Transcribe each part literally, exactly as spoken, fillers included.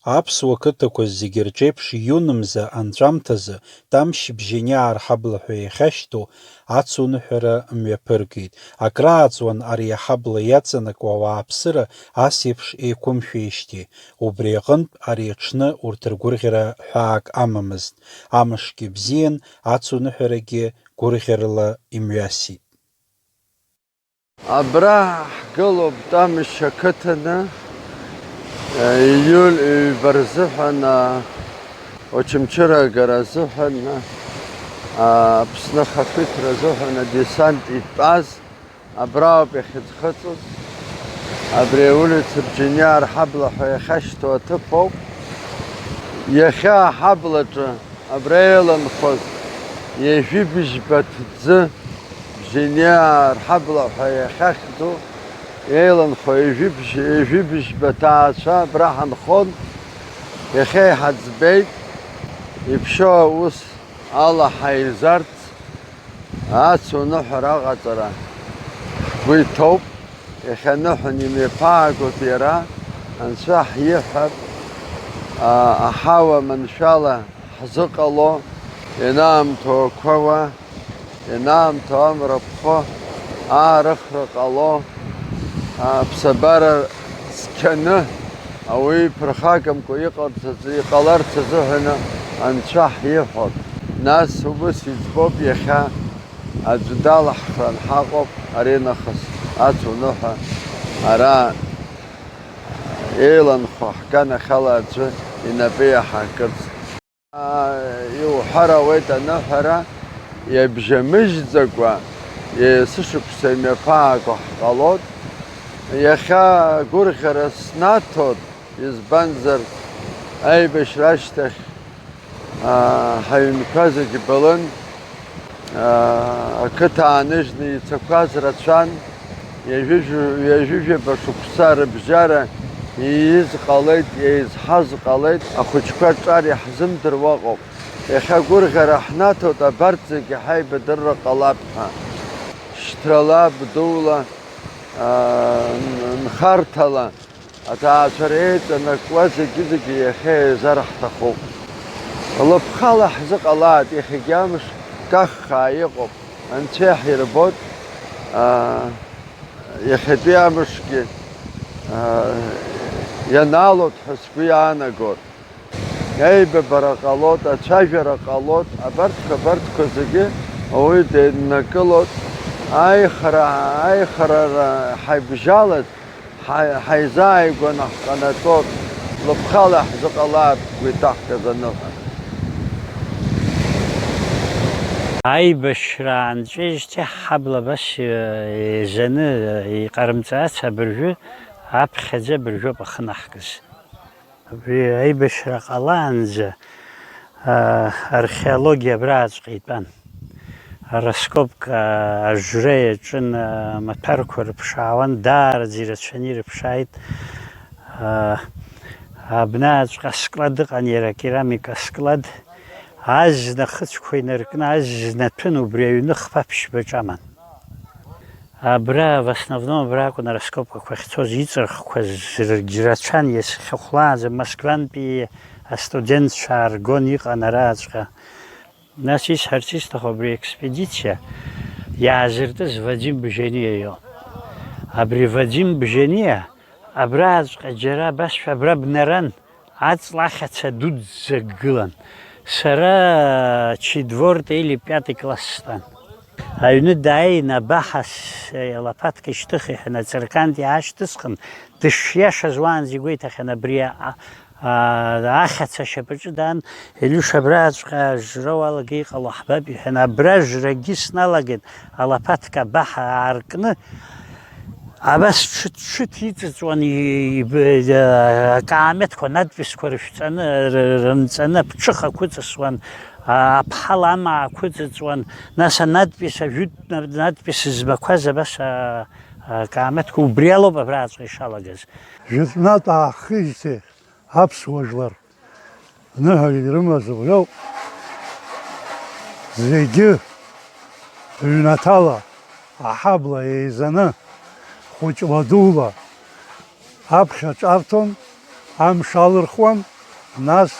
Аԥсуа қыҭақәа зегьы рҿеиԥш июн мза анҵәамҭазы Тамшь Бжьениаа рҳабла ҳәа иахьашьҭоу ацуныҳәара мҩаԥыргеит. Акрааҵуан ари аҳабла иаҵанакуа ауааԥсыра ас еиԥш еиқәымшәеижьҭеи. Убри аҟынтә ари аҽны урҭ ргәырӷьара ҳәаак амамызт. Амшгьы бзиан, ацуныҳәарагьы гәырӷьарала имҩасит. Абра ҳгылоуп Тамшь ақыҭаны, ииуль ҩба рзыҳәан, Очамчыра агара азыҳәан, Аԥсны ахақәиҭра азыҳәан адесант итәаз абраоуп иахьыӡхыҵыз. Абри аулица Бжьениаа рҳабла ҳәа иахьашьҭоу аҭыԥ ауп. Иахьа аҳаблаҿы абра еиланхоз ҩажәи быжьба ҭӡы Бжьениаа рҳабла ҳәа иахьахьӡу еиланхо ҩажәи бжь-, ҩажәи быжьба ҭаацәа абра ҳанхон. Иахьа иҳаӡбеит, иԥшьоу аус ала ҳаизарц, ацуныҳәара аҟаҵара ҳгәы иҭоуп. Иахьа ныҳәан имҩаԥаагоуп иара, анцәа ҳиҳәап, а, аҳауа маншәала ҳзыҟало, ианаамҭоу ақәауа, ианаамҭоу амра ԥхо, аарыхра ҟало, аԥсабара цқьаны, ауаҩы иԥырхагамкәа иҟарҵаз, иҟаларц азыҳәаны анцәа ҳиҳәап. Нас убыс иӡбоуп иахьа аӡә далаҳхран ҳаҟоуп, аринахыс ацуныҳәа ара еиланхо ҳганахьала аӡәы инапы иаҳаркырц. Иуҳәар ауеит аныҳәара, иабжьамыжьӡакәа, есышықәса имҩаԥааго ҳҟалоит. Иахьа агәырӷьара снаҭоит, избанзар, аибашьра ашьҭахь, аа, ҳаҩнқәа зегьы балын, аа, ақыҭа ааныжьны ицақәаз рацәан. Ҩажәижә-, ҩажәижәаба шықәса рыбжьара ииз ҟалеит, еизҳаз ҟалеит, ахәыҷқәа ҿар иаҳзымдыруа ыҟоуп. Иахьа агәырӷьара ҳнаҭоит абарҭ зегьы ҳаибадырра ҟалап ҳәа. Шьҭрала, бдула, аа, н-, нхарҭала аҭаацәа реиҵанакуа зегьы-зегьы иахьа еизар ҳҭахуп. Лыԥхала ҳзыҟалааит, иахьагьы амш каххаа иҟоуп. Анцәа иаҳирбоит, аа, иахьатәи амшгьы, аа, ианаалоит ҳәа сгәы иаанагоит. Аибабара ҟалоит, ацәажәара ҟалоит, абарҭқәа, абарҭқәа зегьы ауаҩы деиднакылоит. Аихара, аихарара ҳаибжьалаз, ҳа-, ҳаизааигәаны ҳҟанаҵоит, лыԥхала ҳзыҟалааит, сгәы иҭаҳгаз аныҳәа. Аибашьра аанҵәеижьҭеи ҳҳабла абас, э, еизаны, э, иҟарымҵац абыржәы, аԥхьаӡа абыржәоуп ахы наҳкыз. Абри аибашьра ҟалаанӡа, аа, археологиа абрааҵәҟьа итәан. Араскопка, аа, ажра иаҿын, аа, амаҭәарқәа рыԥшаауан, даараӡа ирацәаны ирыԥшааит. Аа, абнааҵәҟьа асклад ыҟан, иара акерамика асклад. Азна ахыцәқәа инаркны, азна ҭәын, убри аҩны хԥа ԥшьба ҿаман. Абра, в основном, абра акәын араскопкақәа ахьцоз, иҵырхқәаз ргь-, рацәан, иахьахәлаанӡа Москвантәи астудентцәа ааргон, иҟан араҵәҟьа. Нас исҳәарц исҭаху, абри аекспедициа иаазыртыз Вадим Бжениа иоуп. Абри Вадим Бжениа абраҵәҟьа џьара абасшәа абра бнаран, аҵла ахьаца дуӡӡа гылан. Сара четвёртый или пятый класс стәан. Аҩны дааин, абаҳа с-, алапатка ишьҭых иҳәан, аҵаркант иаашьҭысхын, дышиашаз уаанӡа игәеиҭахьан, абри а-, а-, ахьаца ашьапаҿы даан, Илиуша, абраҵәҟьа ажра уалагеи, иҟало ҳбап, иҳәан, абра ажрагьы сналагеит, алапатка абаҳа аартны, Абас ҽыҭ-ҽыҭ иҵыҵуан, и-, и-, акаамеҭқәа, надписқәа рышәҵаны, р-, рымҵаны аԥҽыхақәа ыҵысуан, а-, аԥҳал амаақәа ыҵыҵуан, нас анадпис, ажәытә на-, надпис змақәаз абас, а-, акаамеҭқәа, убри алоуп абраҵәҟьа ишалагаз. Жәытәнатә аахижьҭеи аԥсуа жәлар ныҳәа ирымаз убриоуп. Зегьы ҩнаҭала, аҳабла еизаны, хәыҷла-дула аԥхьа ҿарҭон, амш алырхуан, Нас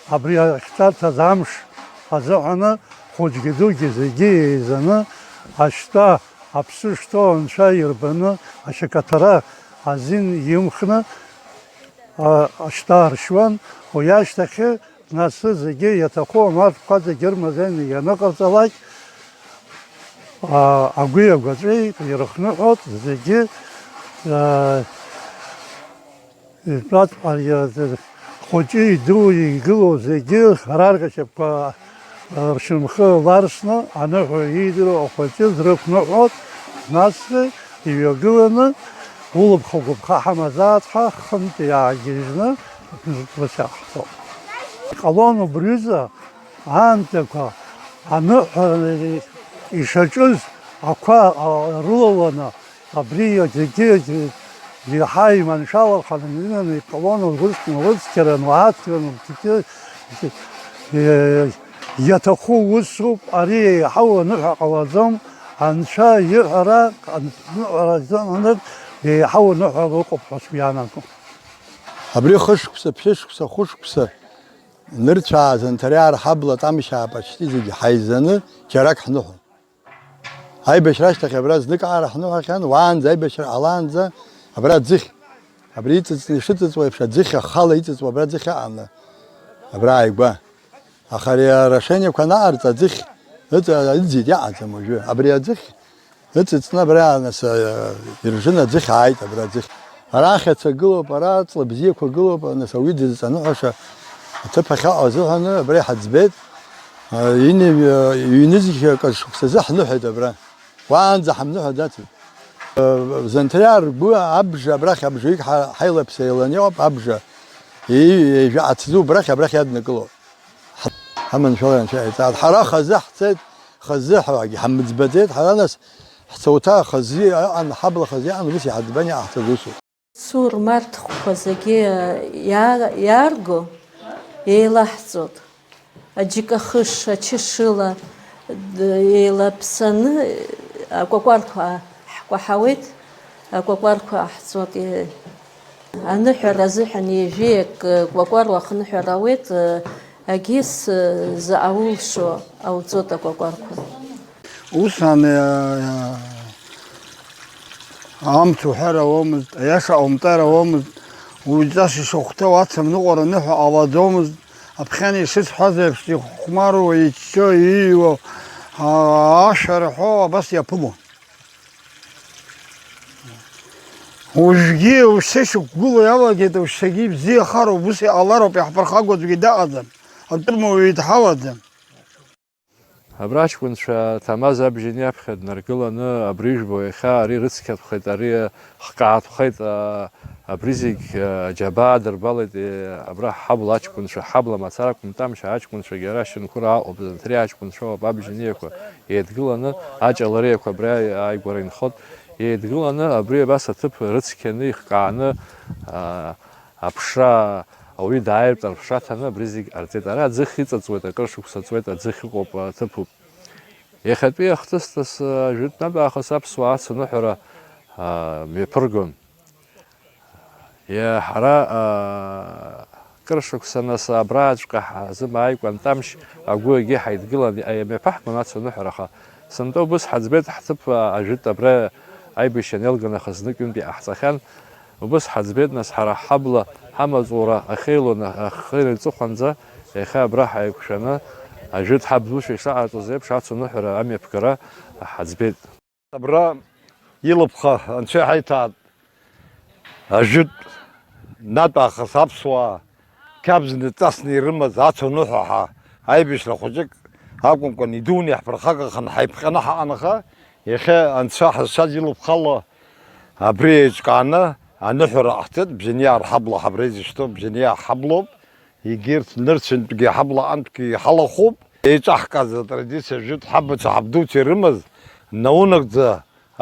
абри ахьҭаҭаз амш азыҳәаны хәыҷгьы дугьы зегьы еизаны ашьтәа аԥсы шҭоу анцәа ирбаны ашьакаҭәара азин имхны, а, ашьтәа аршьуан. Уи ашьҭахьы нас зегьы иаҭаху амарҭқәа зегьы рмазеины ианыҟарҵалак, а, агәи агәаҵәеи ирыхныҳәоит зегьы, а, Итәаҵәҟьа хәыҷи дууи игылоу зегьы раргашьақәа ршьамхы ларсны, аныҳәа иидыруа ахәыҷы дрықәныҳәоит, насгьы иҩагыланы, улыԥха-гәыԥха ҳамазаат ҳәа, хынтә иаагьежьны ус иаҳҳәоит. Иҟалон убриазы аамҭақәа аныҳәа ишаҿыз ақәа рылаланы, Абри зегьы еиҳа иманшәалаханы инеины иҟалон, урысқәа рыцқьаран, уаҳаҭган, зегьы, э, иаҭаху усуп, ари еиҳау аныҳәа ҟалаӡом, анцәа иҳәара, аныҳәара азыҳәан еиҳау аныҳәара ыҟоуп ҳәа сгәы иаанагом. Абри хышықәса, ԥшьышықәса, хәышықәса нырцәааз Анҭариаа рҳабла Тамшьаа Паҷти зегьы ҳаизаны џьарак ҳныҳәон. Аибашьра ашьҭахь абра зныкаара ҳныҳәахьан, уаанӡа аибашьра ҟалаанӡа абра аӡыхь, абри иҵыҵны ишыҵыҵуа еиԥш, аӡыхь ахала иҵыҵуа абра аӡыхь аҟаны, абра ааигәа. Аха ари арашениақәа анаҟарҵа, аӡыхь ыҵ-, ыӡит, иаҟаӡам уажәы. Абри аӡыхь ыҵыҵны абра, нас, а, иржын аӡыхь ааит, абра аӡыхь. Ара ахьаца гылоуп, ара аҵла бзиақәа гылоуп, нас ауаҩы дызҵаныҳәаша аҭыԥ ахьаҟоу азыҳәаны абра иҳаӡбеит. Ини-, ҩ-нызқьи акыр шықәсазы ҳныҳәеит абра. Уаанӡа ҳамныҳәаӡацызт. Занҭариаа ргәы абжа, абрахь абжаҩык ҳа-, ҳаилаԥса еилан иҟоуп, абжа. Ҩ-, ҩажәа ацзы убрахь, абрахь иаднакыло. Ҳа-, ҳаманшәалара анцәа иаиҵааит. Ҳара хазы ҳцеит, хазы ҳәагьы ҳамыӡбаӡеит. Ҳара нас ҳцауҭа хазы ыҟан, ҳабла хазы ыҟан, ус иҳаӡбан иҟаҳҵаз усуп. Сур марҭхәқәа зегьы иа-, иаарго еилаҳҵоит. Аџьыкахыш, ачышыла, д-, еилаԥсаны акәакәарқәа ҳкәаҳауеит, акәакәарқәа ҟаҳҵоит. Е-, аныҳәара азыҳәан ҩажәи акы кәакәаруа ахныҳәара ауеит, егьыс заҟа улшо ауҵоит акәакәарқәа. Ус ан-, аамҭа уҳәар ауамызт, аиаша ҟаумҵар ауамызт, уаҩҵас ишахәҭоу ацымныҟәара аныҳәа ҟалаӡомызт, аԥхьан ишысҳәаз еиԥш, ихәмаруа, иччо, ииҩуа, аа, ашәа рҳәо абас иаԥылон. Уажәгьы ушьа ишықәгылоу иалагеит, ушьагьы ибзиахароуп, ус иҟалароуп, иаҳԥырхагоу аӡәгьы дыҟаӡам, атәымуаҩы дҳауаӡам. Абра аҷкәынцәа Ҭамаз абжьан иаԥхьа днаргыланы, абри ижәбо, иахьа ари рыцқьатәхеит, ари хкаатәхеит, а, абри зегь, а, џьабаа дырбалеит, е, абра ҳабла аҷкәынцәа, ҳабла мацара акәым, Тамшьаа аҷкәынцәагьы ара Шьынқәыра аҟоуп, Занҭариа аҷкәынцәа ыҟоуп, абжьан иеиқәа еидгыланы, аҷалариақәа абри ааигәара инхоит, еидгыланы абри абас аҭыԥ рыцқьаны, ихкааны, а, Аԥшра, ауаҩы дааиртә аԥшра ҭаны абри зегь ҟарҵеит. Ара аӡыхь иҵыҵуеит, акыр шықәса ҵуеит, аӡыхь ыҟоуп, аҭыԥуп. Иахьатәи ахҭысҭас, а, жәытәнатә аахыс аԥсуаа ацуныҳәара, а, мҩаԥыргон. Иа-, ҳара, а, кыр шықәса нас абраҵәҟьа ҳзымааикәа Антамшь агәы егьи ҳаидгылан, иа-, иамҩаԥаҳгон ацуныҳәара, аха сынтәа убыс ҳаӡбеит ҳҭыԥ, а, ажәытә абра аибашьра анеилга нахыс знык-ҩынтә иҟаҳҵахьан. Убыс ҳаӡбеит, нас, ҳара ҳабла ҳамаҵура ахьеилон, ахы инаиҵыхәанӡа, иахьа абра ҳаиқәшәаны, ажәытә ҳабдуцәа ишаҟарҵоз еиԥш, ацуныҳәара амҩаԥгара ҳаӡбеит. Абра илыԥха анцәа иҳаиҭааит, ажәытә натә аахыс аԥсуаа қьабзны, ҵасны ирымаз ацуныҳәа ҳа аибашьра хәыҷык акәымкәан, идуны иаҳԥырхагаханы ҳаиԥҟьаны ҳаҟан, аха иахьа анцәа ҳазшаз илыԥхала Абри еиҿкааны аныҳәара ҟаҳҵеит, Бжьаниаа рҳабла ҳабра изышьҭоу Бжьаниаа ҳаблоуп, егьырҭ нырцәынтәгьы ҳабла ҟантәгьы иҳалахәуп. Еиҿаҳкааз атрадициа жәытә ҳабацәа ҳабдуцәа ирымаз, наунагӡа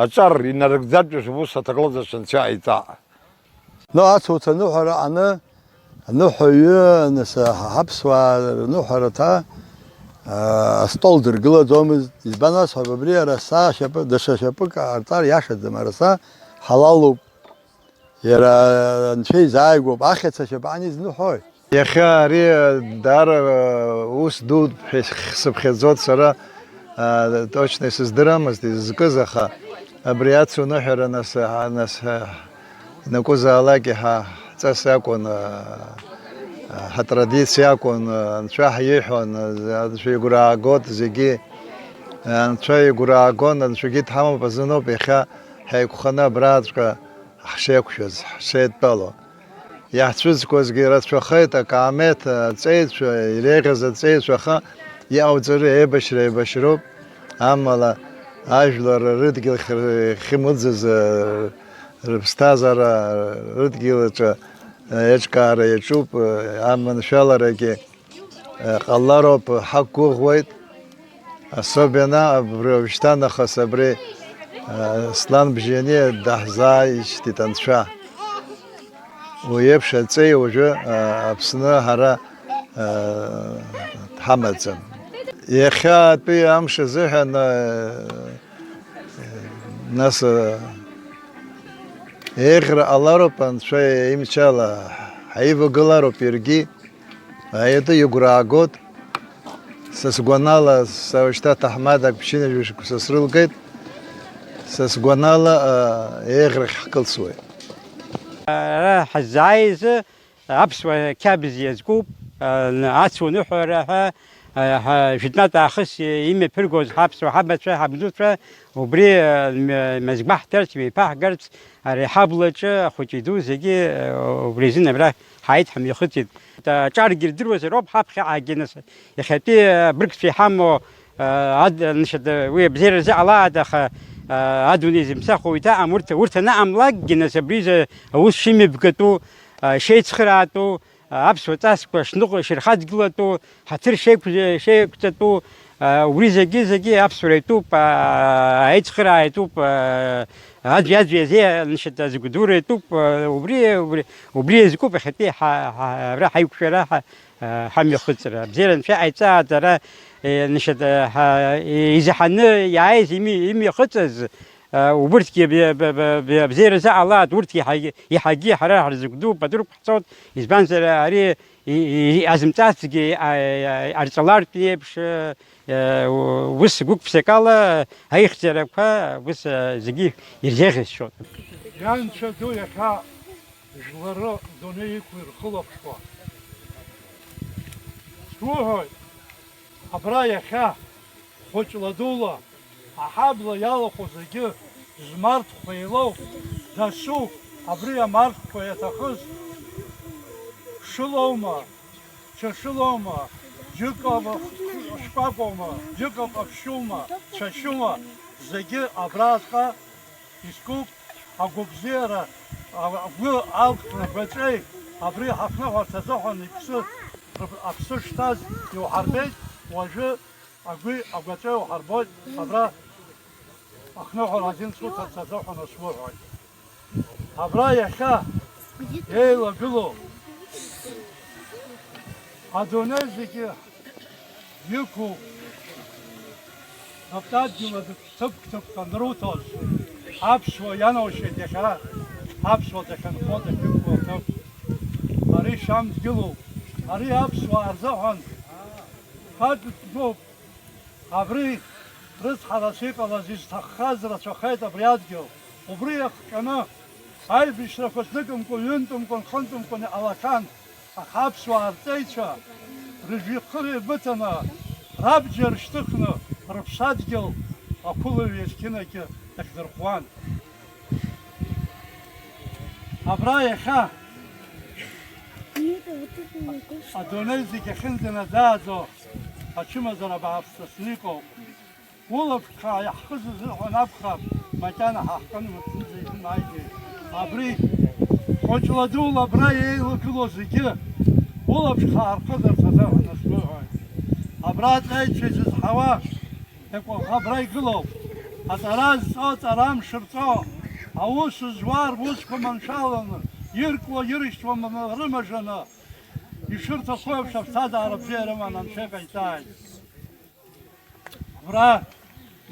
аҿар инарыгӡартә ус аҭагылазаашьа анцәа иаиҵаа. Ну, ацуҭа аныҳәара аҟаны, аныҳәаҩы, нас, ҳа-, ҳаԥсуаа рныҳәарҭа, аа, астол дыргылаӡомызт. Избан ҳәа, абри араса шьапы, даҽа шьапык ҟарҵар иашаӡам, араса ҳалалуп. Иара анцәа изааигәоуп, ахьаца шьапаан изныҳәои? Иахьа ари даара ус дууп ҳәа сыԥхьаӡоит сара, точно исыздырамызт изызкыз, аха абри ацуныҳәара нас, нас, Ианакәызаалак иаҳа ҳҵас акәын, ҳатрадициа акәын, анцәа ҳиҳәон, анцәа игәра аагот зегьы, анцәа игәра аагон, анцәагьы дҳамоуп азыноуп иахьа ҳаиқәханы абраҵәҟьа ҳшеиқәшәаз, ҳшеидтәало. Иаҳцәыӡқәазгьы рацәахеит, акаамеҭ аҵеицәа, иреиӷьыз аҵеицәа, аха иҟауҵари, еибашьра еибашьроуп, амала ажәлар рыдгьыл хьыр-, хьымыӡаз, рыԥсҭазаара рыдгьыл аҿы еиҿкаара иаҿуп, аманшәаларагьы ҟалароуп ҳақәгәыӷуеит. Особенно абри уажәшьҭа нахыс абри, а, Аслан Бжьаниа даҳзааишьҭит Анцәа. Уи еиԥш аҵеи уажәы, а, Аԥсны ҳара, а, ҳамаӡам. Иахьатәи амш азыҳәан, а, нас, а, еиӷьра ҟалароуп Анцәа имчала, ҳаивагылароуп иаргьы. Аиатәы игәра аагот, са сгәанала, са шьҭа ҭаҳмадак ԥшьынҩажәа шықәса срылгеит, са сгәанала, а, еиӷьрахь ҳкылсуеит. Ара ҳаззааиз аԥсуа қьабз иазкуп, а, ацуныҳәара ҳәа, а, ҳа-, жәытәнатә аахыс имҩаԥыргоз ҳаԥсуа ҳабацәа, ҳабдуцәа, убри, а, м-, мызгәаҳҭарц, имеиԥаҳгарц, ари ҳаблаҿы ахәыҷи ду зегьы, а, убри азын абра ҳааит, ҳамҩахыҵит. Аҿаргьы ирдыруазароуп ҳаԥхьаҟагьы, нас, иахьатәи абыргцәа иҳамоу, а, ад-, нышьа д-, уи абзиара рзыҟалааит, аха, а, адунеи зымцахә уаҩ даҟам, урҭ, урҭ анаҟамлакгьы, нас, абри изы аус шимҩаԥгатәу, а, шеицхыраатәу, а, аԥсуа ҵасқәа шныҟәо-, шырхаҵгылатәу, ҳаҭыр шеиқәз-, шеиқәҵатәу, а, убри зегьы, зегьы аԥсуара итәуп, а, аицхыраа итәуп, а, аӡәи-аӡәи азы, нышьа д-, азгәдура итәуп, а, убри, убри, убри иазкуп иахьатәи ҳа-, ҳа-, абра ҳаиқәшәара, ҳа-, ҳамҩахыҵра. Абзиара анцәа иҟаиҵааит, ара, е, нышьа д-, ҳа-, е, изаҳаны иааиз ими-, имҩахыҵыз, а, убырҭгьы б-, б-, б-, б-, абзиара заҟалааит, урҭгьы иаҳагьы, иаҳагьы ҳара ҳарзыгәдууп, адырқәа ҳцоит, избанзар, ари и-, и-, иҟазымҵацгьы, а, а, иҟарҵалартә еиԥш, а, ус гәык-ԥсыкала аихьӡарақәа ус, а, зегьы ирзеиӷьасшьоит. Ианцәа ду иахьа жәлары дунеи иқәу ирхылаԥшуа. Суҳәоит, абра иахьа хәыҷла-дула аҳабла иалахәу зегьы змарҭқәа еилоу, дасу абри амарҭқәа иаҭахыз шылоума, ҽа шылоума, џьыка шкәакәоума, џьыка ҟаԥшьума, цәашьума, зегьы абраҵәҟьа искуп, агәабзиара, агәы алхны агәаҵәеи абри ҳахныҳәарц азыҳәан иԥсы, аԥсы шҭаз иуҳарбеит, уажәы агәи агәаҵәеи уҳарбоит, абра ахныҳәара азин суҭарц азыҳәан усурҳәоит. Абра иахьа еилагылоу адунеи зегьы иқәу, аԥтадгьыл азы ҭыԥк-ҭыԥк анруҭоз, аԥсуа ианаушьеит иахьа аԥсуа дахьынхо, дахьықәу аҭыԥ. Ари шьам дгьылуп. Ари аԥсуаа рзыҳәан фатәтә ҭыԥуп. Абри рыцҳарас иҟалаз изҭаххаз рацәахеит абри адгьыл. Убри иахҟьаны аибашьрақәа зныкымкәа, ҩынтәымкәа, нхынтәымкәа иҟалахьан, аха аԥсуаа рҵеицәа рыжәҩахыр еибыҭаны, рабџьар шьҭыхны, рыԥсадгьыл ақәылаҩ есқьынагьы дахьдырхәуан. Абра иахьа адунеи зегь ахьынӡанаӡааӡо ачымазара бааԥс сасны иҟоуп. Улаԥшхаа иаҳхыз азыҳәан акәхап, макьана ҳаҳкын мыцынӡа ишәымааигеит. Абри хәыҷла-дула абра еилагылоу зегьы улаԥшхаа рхызарц азыҳәан насгәыҳәоит. Абра аҵеицәа изызҳауа Иакәаӷ абра игылоуп. Аҵара зҵо, аҵара амш рҵо, аус зуа русқәа маншәаланы, иркуа, иршьҭуа рымажаны, ишырҭаху еиԥш аԥсҭазаара бзиа рыманы анцәа иҟаиҵааит. Абра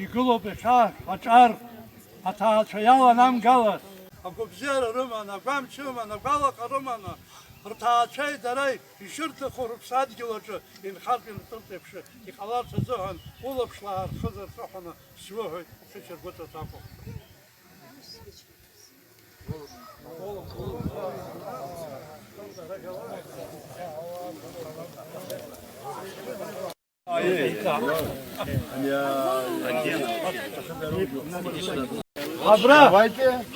игылоуп иахьа аҿар аҭаацәа иаланамгалаз. Агәабзиара рыманы, агәамч рыманы, агәалаҟа рыманы, рҭаацәеи дареи ишырҭаху рыԥсадгьыл аҿы инхартә-инхыртә еиԥш иҟаларц азыҳәан улаԥш лаархызар сыҳәаны сиуҳәоит, сышьаргәыҵаҭа акәым. Абра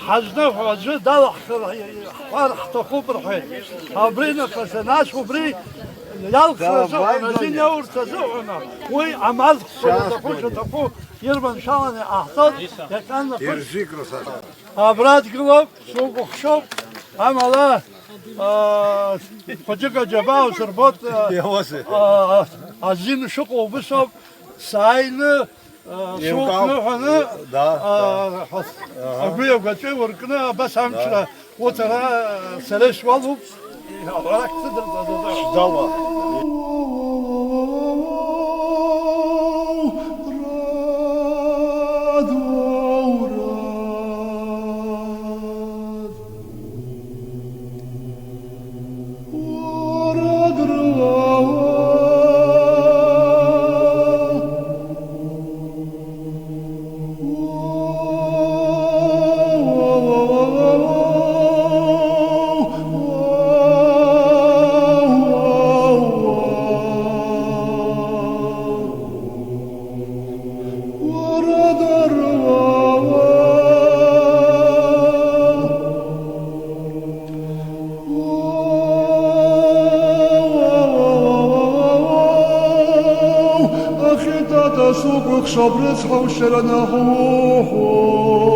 ҳазныҳәо аӡәы далаҳхыр ҳҳәар ҳҭахуп рҳәеит. Абри нахыс, нас убри иалхра азыҳәан, азин иаурц азыҳәан, уи амазхәқәа рҭаху шаҭаху ирманшәаланы иҟаҳҵоит, иахьа нахыс абра дгылоуп, сукәыхшоуп, амала, аа, хәыҷык аџьабаа усырбоит, аа, аа, азин шыҟоу убысоуп, сааины, аа, еилкаауп. Сукныҳәаны, да, аа, да. Ҳәа, аҳа, агәи агәаҵәеи уркны абас амчра, да, уҭара, сара исуалуп, абрахь сыдырҵаӡаӡа. Шьдала. Ахьитата сукәыхшоуп, рыцҳа, ушьара наҳуҳәо.